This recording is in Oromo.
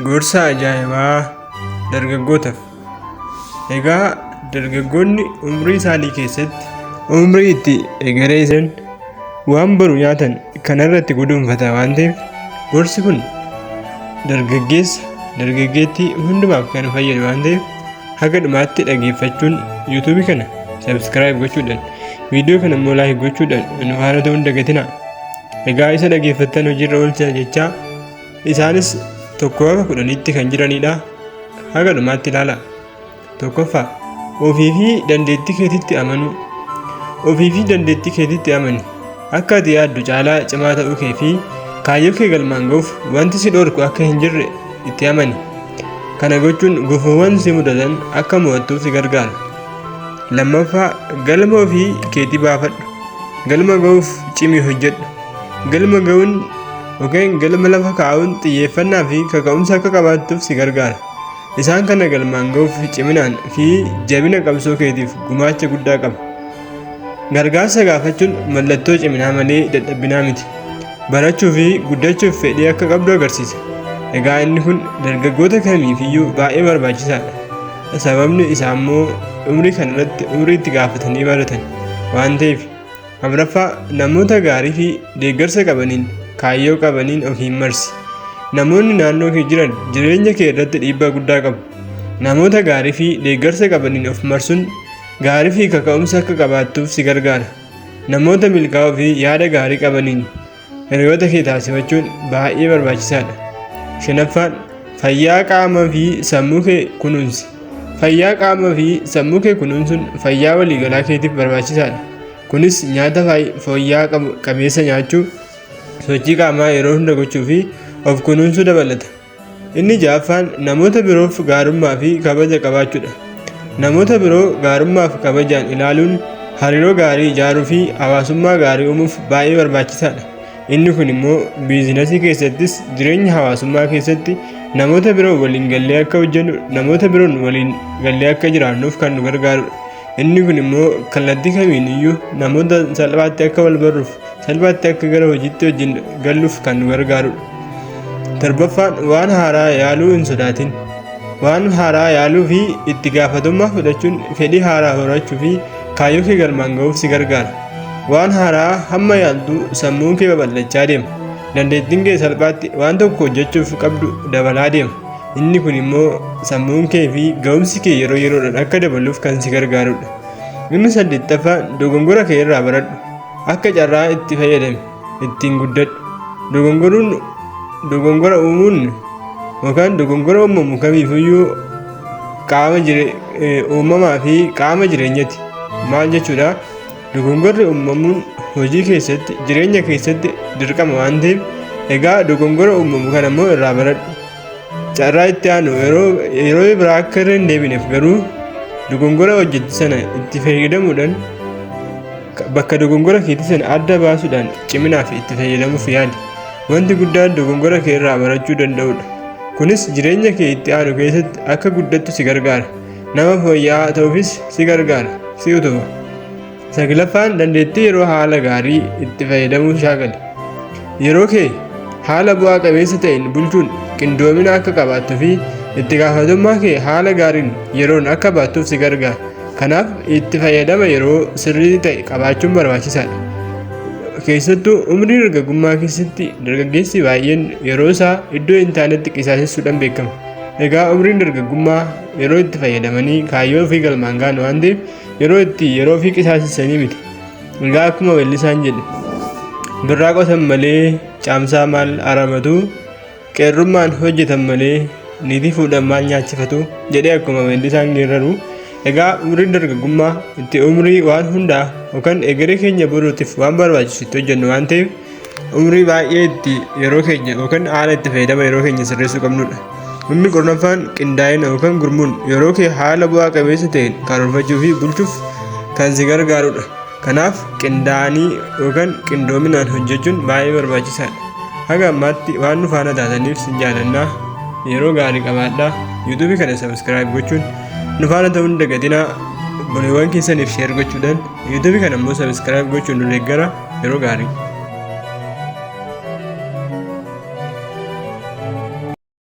Gorsa ajaa'ibaa dargaggootaaf. Egaa dargaggoonni umrii isaanii keessatti umrii itti egeree isaan waan boru nyaatan kanarratti guduunfata waan ta'eef, gorsi kun dargaggeessa dargaggeettii hundumaaf kan fayyadu waan ta'eef, haga dhumaatti dhaggeeffachuun YouTubeii kana subscribe gochuudhaan, viidiyoo kana immoo like gochuudhaan nu faana ta'uu hin dagatinaa. Egaa isa dhaggeeffattan hojiirra oolchaa jechaa, isaanis 1 haga 10tti kan jiranidha. Haga dhumaatti ilaala. Tokkoffaa, ofii fi dandeettii keetitti amanuu. Ofii fi dandeettii keetitti amani. Akka ati yaaddu caalaa cimaa ta'uu kee fi kaayyoo kee galmaan ga'uuf wanti si dhorku akka hin jirre itti amani. Kana gochuun gufuuwwan si mudatan akka mo'attuuf si gargaara. Lammaffaa, galma ofii keetii baafadhu. Galma ga'uuf cimii hojjedhu. Galma ga'uun yookaan galma lafa kaa'uun xiyyeeffannaa fi kaka'umsa akka qabaattuuf si gargaara. Isaan kana galmaan ga'uuf ciminaan fi jabina qabsoo keetiif gumaacha guddaa qaba. Gargaarsa gaafachuun mallattoo ciminaa malee dadhabinaa miti. Barachuu fi guddachuuf fedhii akka qabdu agarsiisa. Egaa inni kun dargaggoota kamiifiyyuu baay'ee barbaachisaadha. Sababni isaa immoo umrii kanarratti umrii itti gaafatanii baratan waan ta'eef. Afuraffaa, namoota gaarii fi deeggarsa qabaniin, kaayyoo qabaniin ofiin marsi. Namoonni naannoo kee jiran jireenya kee irratti dhiibbaa guddaa qabu. Namoota gaarii fi deeggarsa qabaniin of marsuun gaarii fi kaka'umsa akka qabaattuuf si gargaara. Namoota milkaa'oo fi yaada gaarii qabaniin hiriyoota kee taasifachuun baay'ee barbaachisaadha. Shanaffaan, fayyaa qaamaa fi sammuu kee kunuunsi. Fayyaa qaamaa fi sammuu kee kunuunsuun fayyaa waliigalaa keetiif barbaachisaadha. Kunis nyaata fooyya'aa qabu qabeessa nyaachuu, sochii qaamaa yeroo hunda gochuu fi of kunuunsuu dabalata. Inni ja'affaan, namoota biroof gaarummaa fi kabaja qabaachuudha. Namoota biroo gaarummaa fi kabajaan ilaaluun hariiroo gaarii ijaaruu fi hawaasummaa gaarii uumuuf baay'ee barbaachisaadha. Inni kun immoo businessii keessattis jireenya hawaasummaa keessatti namoota biroo waliin gallee akka hojjennu, namoota biroon waliin gallee akka jiraannuuf kan nu gargaarudha. Inni kun immoo kallattii kamiin iyyuu namoota salphaatti akka wal barruuf, salphaatti akka gara hojiitti wajjin galluuf kan nu gargaarudha. Torbaffaan, waan haaraa yaaluu hin sodaatin. Waan haaraa yaaluu fi itti gaafatamummaa fudhachuun fedhii haaraa horachuu fi kaayyoo kee galmaan ga'uuf si gargaara. Waan haaraa hamma yaaltu sammuun kee babal'achaa deema. Dandeettiin kee salphaatti waan tokko hojjechuuf qabdu dabalaa deema. Inni kun immoo sammuun kee fi ga'umsi kee yeroo yeroodhaan akka dabaluuf kan si gargaarudha. Inni saddeettaffaan, dogongora kee irraa baradhu. Akka carraa itti fayyadami, ittiin guddadhu. Dogongoruun, dogongora uumuun yookaan dogongora uumamu kamiifiyyuu qaama uumamaa fi qaama jireenyati. Maal jechuudha? Dogongorri uumamuun hojii keessatti, jireenya keessatti dirqama waan ta'eef, egaa dogongora uumamu kana immoo irraa baradhu. Carraa itti aanu yeroo biraa akka irra hin deebineef garuu dogongora hojjettu sana itti fayyadamuudhaan, bakka dogongora keetii sana adda baasuudhaan ciminaaf itti fayyadamuuf yaali. Wanti guddaan dogongora kee irraa barachuu danda'udha. Kunis jireenya kee itti aanu keessatti akka guddattu si gargaara. Nama fooyya'aa ta'uufis si gargaara, si utuba. Saglaffaan, dandeettii yeroo haala gaarii itti fayyadamuu shaakali. Yeroo kee haala bu'aa qabeessa ta'een bulchuun qindoomina akka qabaattuu fi itti gaafatamummaa kee haala gaariin yeroon akka baattuuf si gargaara. Kanaaf itti fayyadama yeroo sirrii ta'e qabaachuun barbaachisaadha. Keessattuu umrii dargaggummaa keessatti dargaggeessi baay'een yeroo isaa iddoo hin taanetti qisaasessuudhaan beekama. Egaa umriin dargaggummaa yeroo itti fayyadamanii kaayyoo ofii galmaan ga'an waan ta'eef, yeroo itti yeroo ofii qisaasessanii miti. Egaa akkuma weellisaan jedhe, "Birraa qotan malee caamsaa maal aramatu, qeerrummaan hojjetan malee niitii fuudhan maal nyaachifatu" jedhee akkuma weellisaan geeraru, egaa umriin dargaggummaa itti umrii waan hundaa yookaan egeree keenya boruutiif waan barbaachisu itti hojjennu waan ta'eef, umrii baay'ee itti yeroo keenya yookaan haala itti fayyadama yeroo keenya sirreessuu qabnudha. Inni 10ffaan, qindaa'ina yookaan gurmuun yeroo kee haala bu'aa qabeessa ta'een karoorfachuu fi bulchuuf kan si gargaarudha. Kanaaf qindaa'anii yookaan qindoominaan hojjechuun baay'ee barbaachisaadha. Haga ammaatti waan nu faana taataniif sin jaalannaa, yeroo gaarii qabaadhaa. YouTubeii kana subscribe gochuun nu faana ta'uu hin dagatinaa. Obboleewwan keessaniif share gochuudhaan, YouTubeii kana immoo subscribe gochuun nu deeggara. Yeroo gaarii.